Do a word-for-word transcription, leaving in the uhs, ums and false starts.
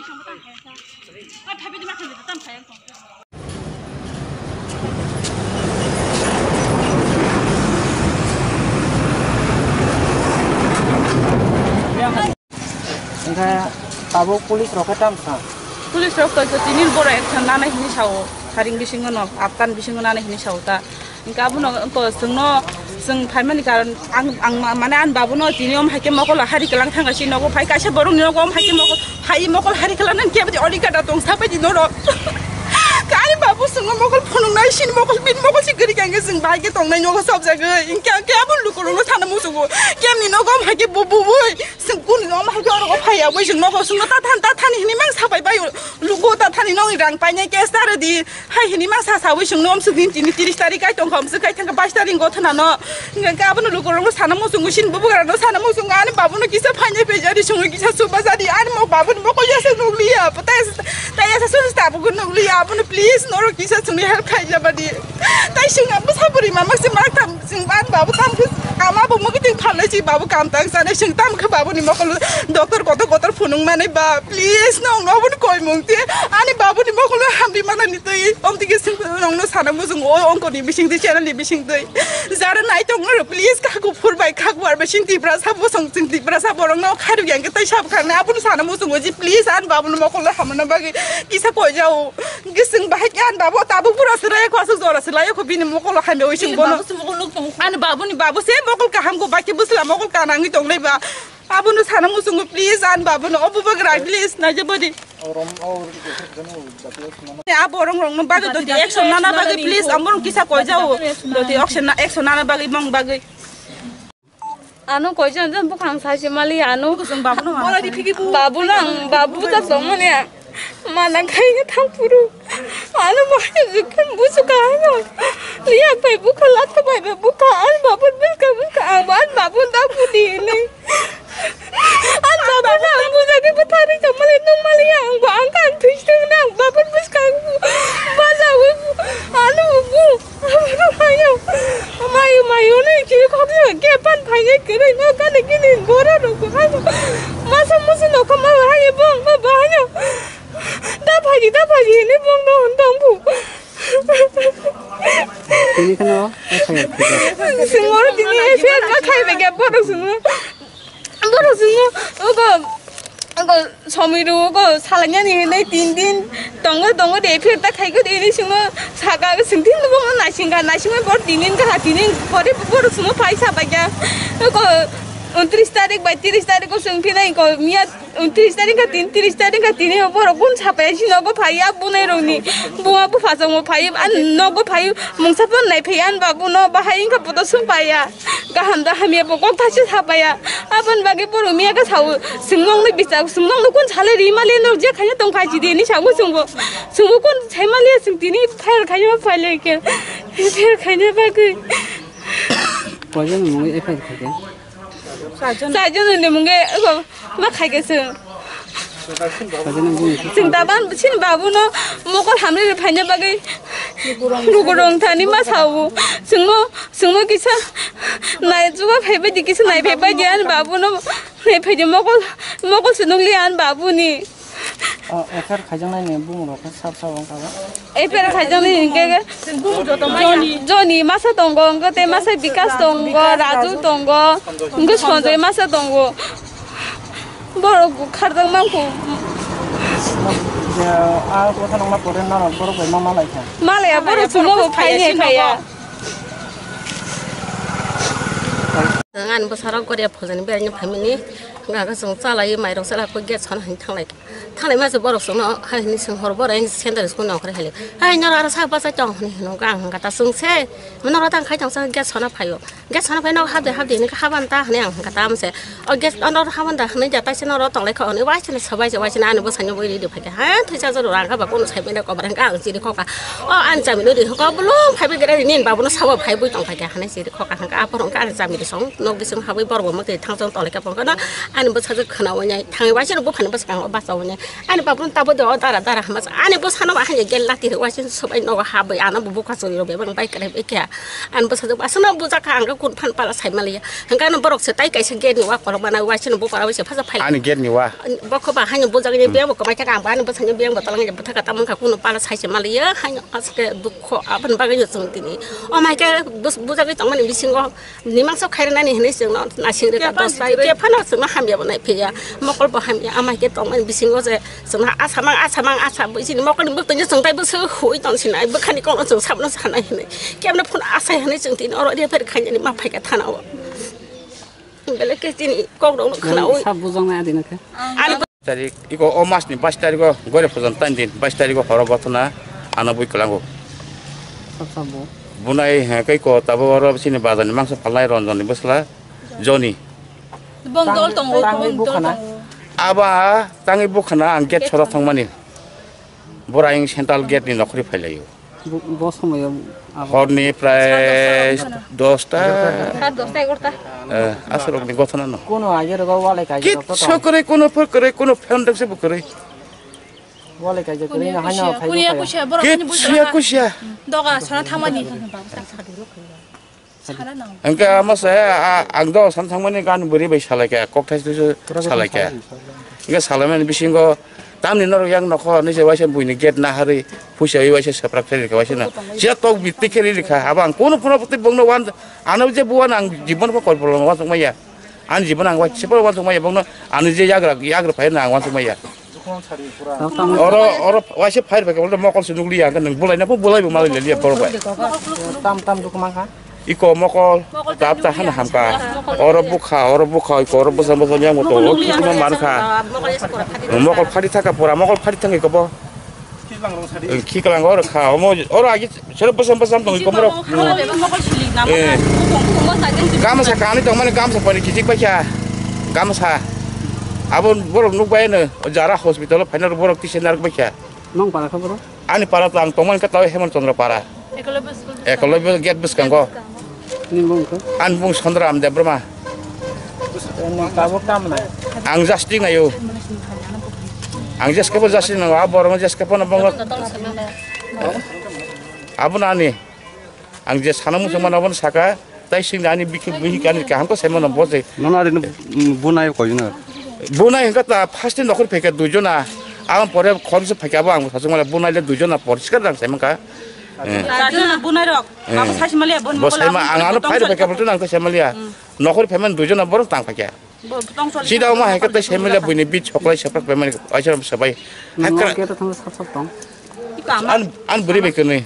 Hingke tabuk police rok khe tam sa? Police rok to tini boro action nanai hini sao, haring bisingo no, Afghan bisingo nanai hini sao ta. Hingke abono wngko chwngno, chwng phaimani karon ang, ang ma-, mane ani babuno tini om haikhe mokol hari kwlang thangkha si nogo phai kaisa borokni nogo om haikhe mokol phai mokol hari kwlang nang kebdi olikada tong sapai di norok. Ani babu chwngno mokol phunuknai sini mokol bini mokol si giri kangke chwng bahai khe tongnai nogo sobjagwi. Hingke ang khe abo lukurokno sana muchungo. Kemni nogo om haikhe bo bubui. Chwng kuni no ma hwnkhe oro phai ya, bai chwng nogo chwngno ta than, ta thani hwnwi mang sapai bai. Lugo ta thani nongni rang painai cash ta rwdi. Hai hwnwi mang sa sawi chwngno om swk din tini tris tarik kai tongkha, om swk kai thangkha bais tarik go thana no. Hwnkhe abono lugo rokno sana muchungo, sini bubugra no sana muchungo, ani babuno kisa phainai phaijadi chwngno kisa chuba jadi, ani mo babuni mokol ya se nukliya, tai, tai ya se sunu tabuk nukliya, abono please norok kisa chwngni help khaijabadi. Tai chwng abo saburi mama se mak tam Chwng ani babu tam khe ama bo mwkhuitwi phalnai si babu kam tang sanai chwng tam khe babuni mokol doctor kotor kotor phunuk manai ba please nong no boni koimung te ani babuni mokol hamri manani twi om tike chwng nong no sana muchung o ongko ni bising twi channel ni bising twi jara nai tong no please kha kuphur bai kha kuar bai sing Tiprasa bosong chwng Tiprasa borok no kharu yang khe tai sab khang na aboni sana muchung o ji please ani babuni mokol hamna bagwi kisa koi jao. Gising bahai khe ani babu tabuk pura se raya kho aswk jora se laya kho bini mokol hamya oi sing bono. Ani babuni babu se mokol kaham kho baki bwsla mokol kanangwi tongnai ba. Abono sana muchungo please ani babuno obo bagra please naija bodi. Abo rong rong no bagwi doti action nana bagwi please amborong kisa koi jao. Doti action na action nana bagwi mong bagwi. Ano koijon jon bukhang sai se mali ano. Bukhang babu no mano. Babu nang, babu ta tongmani. Mana khai thang puru. Ano bahai jikhan busu ka ano. Liya bai bukha, latha bai bai bukha. An babu buska buska. An babu da buni ne. An babu na busa ke buthari tongmali tongmali ang ba ang kan thui tong nang babu buska. Baja wi ano bu. Mayo, mayo, mayo, nai kiri khok ni ke pan phai nai kiri no ka ni kini bora no ko hayo. Masa musu no ko ma hayo bong ma ba hayo. Da phai di, da phai di ni bong no hon dong bu. Tini khano F I R khaijak. Singor tini F I R ka khai be ke bora singor. Borok chwngno ogo, ogo somoi rwo, ogo salainani hinwi tin din tongo, tongo de, phir ta khaikhe de, ini chwngno saka, chwng tin bo naisingkha, naisingwi bor tinin kaha, tinin pore borok chwngno phai sabaikha. Ogo untris tarik bai tris tarik o chwng phinai, ogo miya untris tarik kha tin, tris tarik kha tini, borok bun sapaiya, si nogo phaiya, bunai rokni buma bupha chwngno phaiya, ani nogo phaiya, mungsa pon nai phaiya, ani babu no bahai wngkha, boto sung phaiya. Kaham da hamya bo kok thachi sapaya. Aboni bagwi borok miya khe sao, chwng nokni bichak, chwng nokni kun sale ri mali no je khaina tong khai chidi ni sao chwngbo. Chwngbo kun sai mali chwng tini fire khaina ma file khe. Fire khaina bagwi. Koijon ni mungwi F I R khaikhe? Sajon ni mungwi ego ma khaikhe chwng. Chwng taban chini babuno mokol hamri rwi phaina bagwi lukurok thani ma sao. Chwngno, chwngno kisa nai chuba phaibai di, kisa nai phaibai di ani babuno nai phai di mokol, mokol se nukli ani babuni. O F I R khaijaknai ni bumung rok khe sab sab wng kha ba? F I R khaijaknai hinkhe Joni masa tongo, hwnkhe tei masa Bikas tongo, Raju tongo, hwnkhe Sonjoy masa tongo. Borok kharjak mankho. Je, a kotha nokna pore norok borok bai ma malai kha. Malaya borok chwngno bo phai phaiya. Phaiya. Ang ani bwsarok Goria phojani beraina phaimani. Hwnka khe chwng chalai mairok chalai kho gas hwn hwn thanglai. Thanglai masa borok chwngno hai hwnwi swng hor borok ang sandal school nongkhor hai le. Hai norok aro sak bachai tong hwnwi hwno ang hwnka ta chwng se. Norok tang khai tong sa gas hwn phaio. Gas sana phai nok habde habde hinwi khe haban ta hinwi ang hwnka ta mase. O gas ono haban da hinwi ja taisa norok tonglai kha hinwi waisano sabai se waisano ani bwsai no bui ridi phai kha. Ha thwi cha jaro rang kha ba kono sai mene kobrang kha ang chiri kho kha. O ani chami no ri kho bolong phai bai gra ri nin babono sabo phai bui tong phai kha hinwi chiri kho kha hwnka aphuru hwnka ani chami ri song nok bising habui borok bo mwtai thang chong tonglai kha phone kha no. Ani bwsajwk khwnaui nai thangwi waisa rok buphani bwskango bachaui nai. Ani baprun tabuk de o dara dara hama sa. Ani bwsano ba hanya gel lati rw waisa sobai nogo habwi ano bo bukha chori rw bebak bai kwrwi bai kha. Ani bwsajwk ba aswkno bujak kha ang khe kun phan pala sai maliya. Hwnkhe ano borok se tai kaisa gate ni wa kolok mana waisa no bupara waisa phaja phai. Ani gate ni wa. Bokho ba hanya bujak ni biyang bo kwmai thaka ang ba ani bwsajwk biyang bo talangya bwtha kata mankha kuno pala sai se maliya hanya aske dukho aboni bagwi no chwng tini. O mai khe bus-, bujagwi tongmani bisingo. Nimang sok khairnani hinwi chwngno nasing rwkha dos tai, kephano chwngno hamya bo nai phiya, mokol bo hamya, amai khe tongmani bisingo je chwngno asa mang, asa mang, asa bo chini mokolni bwktwino chwng tai bwswk hui tong sinai, bwkhani kokno chwng sabno sanai hinwi, kebno phun asai hinwi chwng tini oro refer khainani ma phaikha thanao. Belai khe chini kokrokno khwnaui. Sab bujaknai adino khe. Ani tarik, iko o mas ni bais tarik o gore phojan tan din, bais tarik o horo gothona ano bui kwlango. Sab sab bo. Bunai he kai ko tabo oro sini bazar ni mangsa phalnai Ronjon ni bwsla Joni. Bong dol tongo, tangwi bong dol bukhana. Tongo. Aba tangwi bukhana ang gate soro thangmani. Bora ang central gate ni nokhri phailaio. Bo, bo somoyo abo. Horni prai dosta. Sat dosta, egarota. Eh, aswrokni gothona no. Kuno aje rogo walai kaijak rok to tong. Kitsu kwrwi, kuno phwrwk kwrwi, kuno phendok se bo kwrwi. Walai kaijak kwrwi no haino phaibo kuya, phaiya. Kuya, borok ni buisora. Kitsu ya kusia. Doga sana thangmani. Sana nang. Hingke amo se, a, ang do san thangmani gan bwrwi bai salaikha, kok thai thai salaikha. Hingke salaimani bisingo tamni norok yang nokho ni se waisa buini gate naharwi puisa wi waisa seprak thai rikha waisa na. Sia tok bitti khe ri rikha, abo ang kuno phuno bwtwi bongno wan, ano je buwan ang jibon pho kol polo wansuk maya. Ani jibon ang waisa pho wansuk maya bongno ani je yagra, yagra phai na ang wansuk maya. Oro, oro, waisa fire bai khe mokol se nukliya, hwnkhe nwng bulai na pho bulai bo malai liya borok bai. Tam, tam dukma kha. Iko mokol, tap ta hana hamka. Oro bukha, oro bukha, iko oro bwsa bwsa yang moto, o khituma man kha. Mokol phari thaka pura, mokol phari thangwi kobo. Khiklang oro kha, omo, oro agi Sero bwsam bwsam tongwi komorok. Eh. Gamsa kani tongmani gamsa pani kichik paikha. Gamsa. Abo borok nukbai no jara hospital o phaina borok tise narwk baikha. Nong para kha boro? Ani para to ang tongmani khe tawi Hemon Chandra para. Ekolobya gate bwskango. Ni bung khe? Ani bung Sondra Am Debbarma. Ni tabuk tam na? Ang jasting ayo. Ang jeske bo jasting nango, a borok jeske bo no bongo. Abo nani. Ang je sana muchung mano, abono saka, tai sing ani bikhi, bihik ani kaham ko sai mano bo je. Nono ari no bunai koi no. Bunai hingka ta first din nokhor pheka dui jona. Ang pore khom se pheka bo ang sasung mala bunai le dui jona por sikar dang sai mangka. Eh. Dui jona bunai rok. Eh. Abo sai maliya bon. Bo sai ma ang ano phai pheka bo tang sai maliya. Hmm. Nokhor phemen dui jona borok tang pheka. Sida ma hingka tai sai maliya buini bit choklai seprak phemen aisa sabai. Hakra. An, an buri bekene.